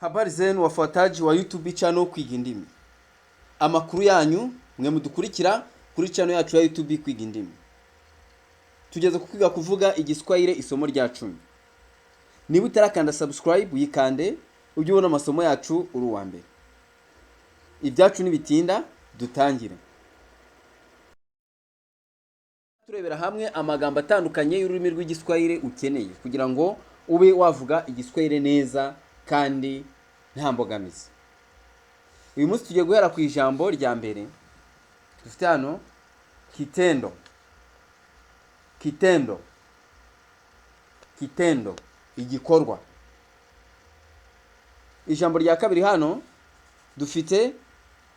Habari zenu wafuataji wa YouTube channel Kwiga Indimi. Amakuru yanyu mwe mudukurikira kuri channel yacu ya YouTube Kwiga Indimi. Tugeze ku kwiga kuvuga Igiswahili, isomo rya 10. Niba utarakanda subscribe, uyikande ujye ubona amasomo yacu uri uwa mbere. Ibyacu nibitinda, dutangire. Turebera hamwe amagambo atandukanye y'ururimi rw'Igiswahili ukeneye kugira ngo ube wavuga Igiswahili neza kandi nta mbogamizi. Uyu munsi tugiye guhera ku ijambo rya mbere dufite hano, kitendo. Kitendo, kitendo, igikorwa. Ijambo rya kabiri hano dufite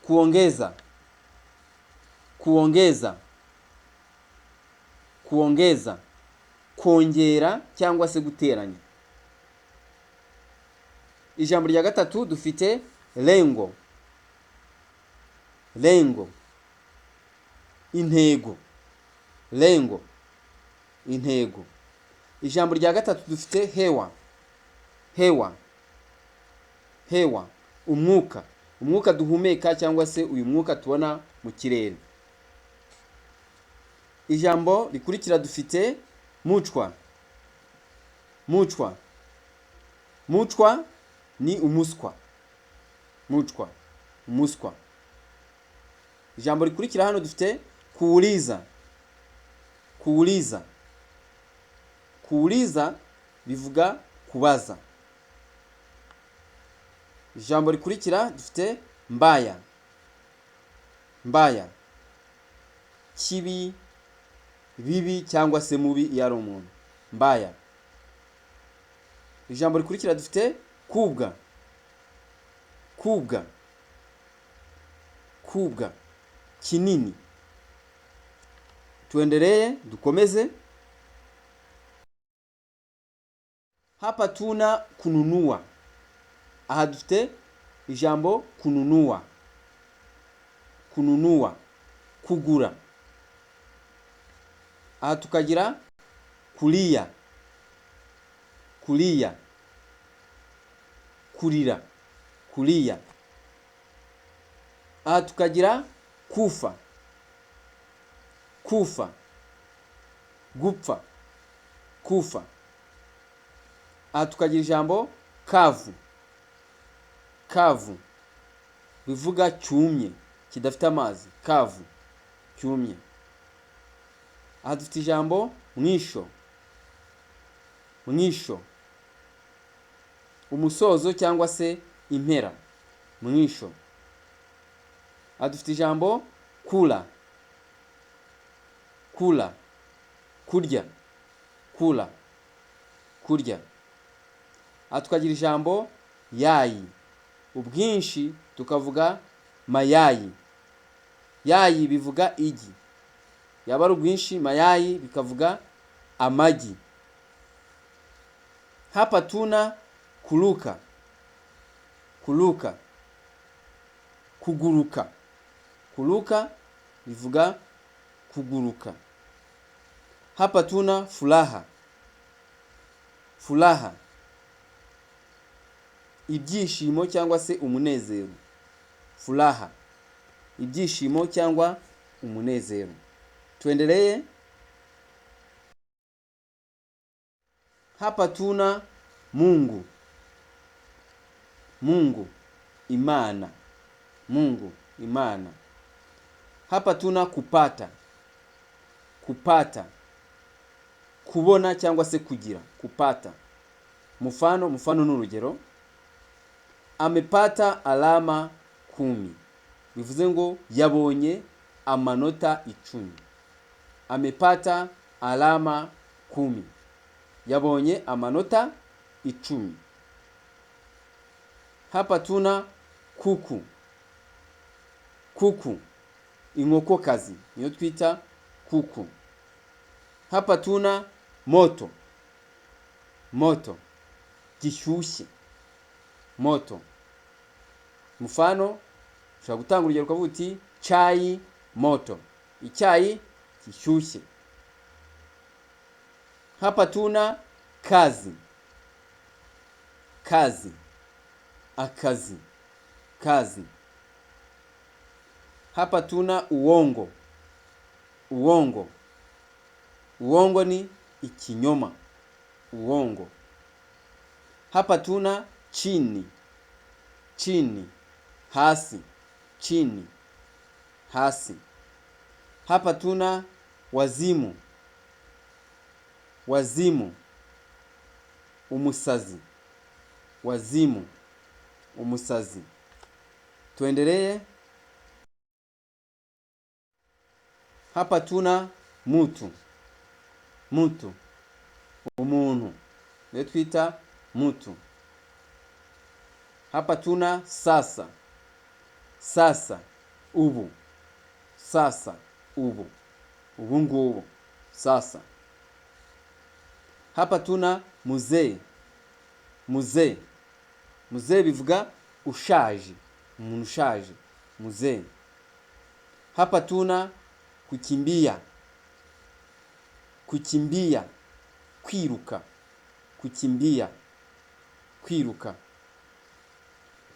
kuongeza. Kuongeza, kuongeza, kongera cyangwa se guteranya. Ijambo rya gatatu dufite lengo. Lengo, intego. Lengo, intego. Ijambo rya gatatu dufite hewa. Hewa, hewa, umwuka, umwuka duhumeka cyangwa se uyu mwuka tubona mu kirere. Ijambo rikurikira dufite mchwa. Mchwa, mchwa ni umuswa. Mchwa, umuswa. Ijambo rikurikira hano dufite kuuliza. Kuuliza, kuuliza bivuga kubaza. Ijambo rikurikira dufite mbaya. Mbaya, kibi, bibi cyangwa se mubi iyo ari umuntu, mbaya. Ijambo rikurikira dufite kubwa. Kubwa, kubwa, kinini. Tuendelee, dukomeze. Hapa tuna kununua. Aha dufite ijambo kununua. Kununua, kugura. Aha tukagira kulia. Kulia, kurira, kulia. Aha tukagira kufa. Kufa, gupfa, kufa. Aha tukagira ijambo kavu. Kavu bivuga cyumye, kidafite amazi, kavu, cyumye. Aha dufite ijambo mwisho. Mwisho, umusozo cyangwa se impera, mwisho. Aha dufite ijambo kula. Kula, kurya, kula, kurya. Aha tukagira ijambo yai, ubwinshi tukavuga mayai. Yai bivuga igi, yaba ari ubwinshi mayai bikavuga amagi. Hapa tuna kuruka. Kuruka, kuguruka. Kuruka bivuga kuguruka. Hapa tuna furaha. Furaha, ibyishimo cyangwa se umunezero. Furaha, ibyishimo cyangwa umunezero. Tuendelee. Hapa tuna Mungu. Mungu, Imana. Mungu, Imana. Hapa tuna kupata. Kupata, kubona cyangwa se kugira, kupata. Mfano, mfano ni urugero, amepata alama 10, bivuze ngo yabonye amanota 10. Amepata alama 10, yabonye amanota 10. Hapa tuna kuku. Kuku, inkokokazi niyo twita kuku. Hapa tuna moto. Moto, gishyushye, moto. Mfano, ushobora gutanga urugero ukavuga uti chai moto, icyayi gishyushye. Hapa tuna kazi. Kazi, Akazi, kazi. Hapa tuna uongo. Uongo, uongo ni ikinyoma. Uongo. Hapa tuna chini. Chini, hasi. Chini, hasi. Hapa tuna wazimu. Wazimu, umusazi. Wazimu, umusazi. Tuendelee. Hapa tuna mutu. Mutu, umuntu niyo twita mutu. Hapa tuna sasa. Sasa, ubu. Sasa, ubu, ubu ngubu, sasa. Hapa tuna muzee. Muzee, muzee bivuga ushaje, umuntu ushaje, muzee. Hapa tuna kukimbia. Kukimbia, kwiruka. Kukimbia, kwiruka.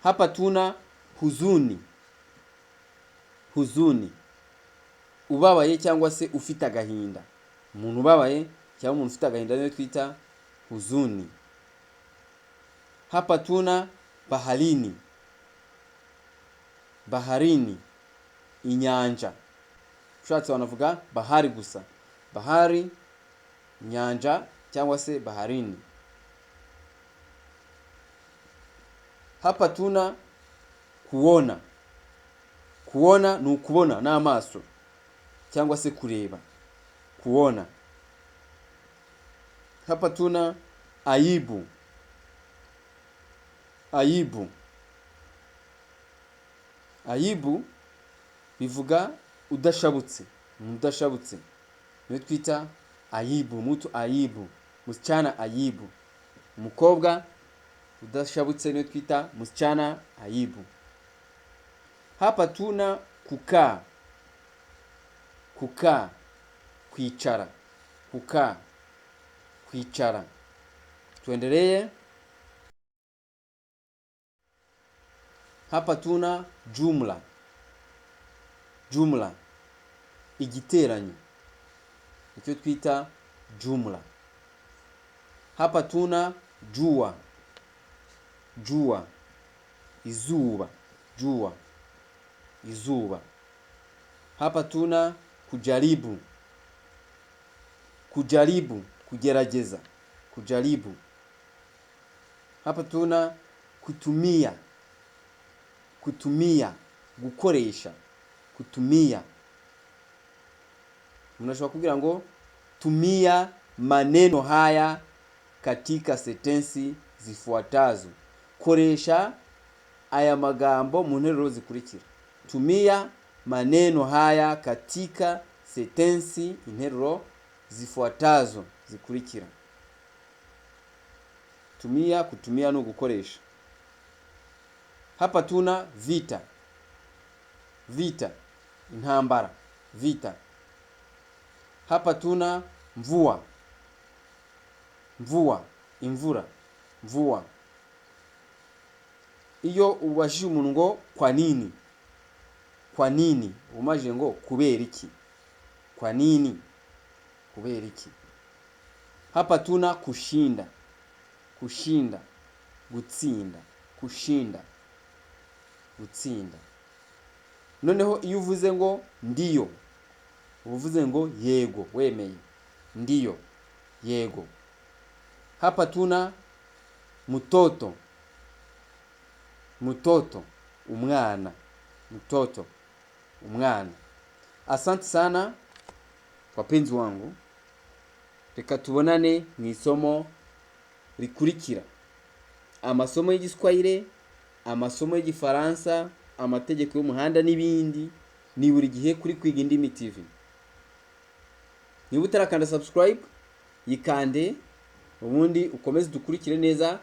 Hapa tuna huzuni. Huzuni, ubabaye cyangwa se ufite agahinda. Umuntu ubabaye cyangwa umuntu ufite agahinda niwe twita huzuni. Hapa tuna baharini. Baharini, inyanja. Ushatse wanavuga bahari gusa. Bahari, inyanja cyangwa se baharini. Hapa tuna kuona. Kuona ni ukubona n'amaso cyangwa se kureba. Kuona. Hapa tuna aibu. Aibu. Aibu bivuga udashabutse, umuntu udashabutse niyo twita aibu. Mutu aibu, msichana aibu. Umukobwa udashabutse niyo twita msichana aibu. Hapa tuna kukaa. Kukaa, kwicara. Kukaa, kwicara. Tuendelee. Hapa tuna jumla. Jumla, igiteranyo, icyo twita jumla. Hapa tuna jua. Jua, izuba. Jua, izuba. Hapa tuna kujaribu. Kujaribu, kugerageza. Kujaribu. Hapa tuna kutumia. Kutumia, gukoresha. Kutumia. Umuntu ashobora kubwira ngo tumia maneno haya katika sentensi zifuatazo. Koresha aya magambo mu nteruro zikurikira. Tumia maneno haya katika sentensi, interuro zifuatazo, zikurikira. Tumia, kutumia ni ugukoresha. Hapa tuna vita. Vita, intambara. Vita. Hapa tuna mvua. Mvua, imvura. Mvua. Iyo ubajije umuntu ngo kwa nini? Kwa nini? Umajije ngo kubera iki? Kwa nini? Kubera iki? Hapa tuna kushinda. Kushinda, gutsinda. Kushinda, gutsinda. Noneho iyo uvuze ngo ndiyo, uba uvuze ngo yego, wemeye. Ndiyo, yego. Hapa tuna mtoto. Mtoto, umwana. Mtoto, umwana. Asante sana wapenzi wangu, reka tubonane mu isomo rikurikira. Amasomo y'igiswahili, amasomo y'igifaransa, amategeko y'umuhanda n'ibindi ni buri gihe kuri Kwiga Indimi TV. Niba utarakanda subscribe, yikande, ubundi ukomeze dukurikire neza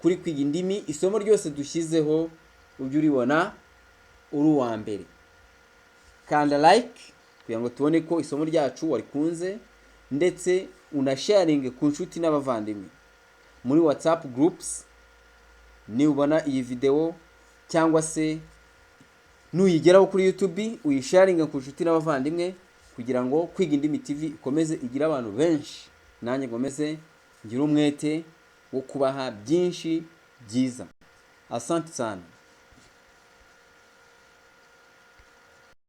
kuri Kwiga Indimi. Isomo ryose dushyizeho ujye uribona uri uwa mbere. Kanda like kugira ngo tubone ko isomo ryacu warikunze, ndetse unasharinge ku nshuti n'abavandimwe muri WhatsApp groups. Nubona iyi video cyangwa se nuyigeraho kuri YouTube, uyisharinga ku nshuti n'abavandimwe kugira ngo Kwiga Indimi TV ikomeze igire abantu benshi, nanjye nkomeze ngire umwete wo kubaha byinshi byiza. Asante sana.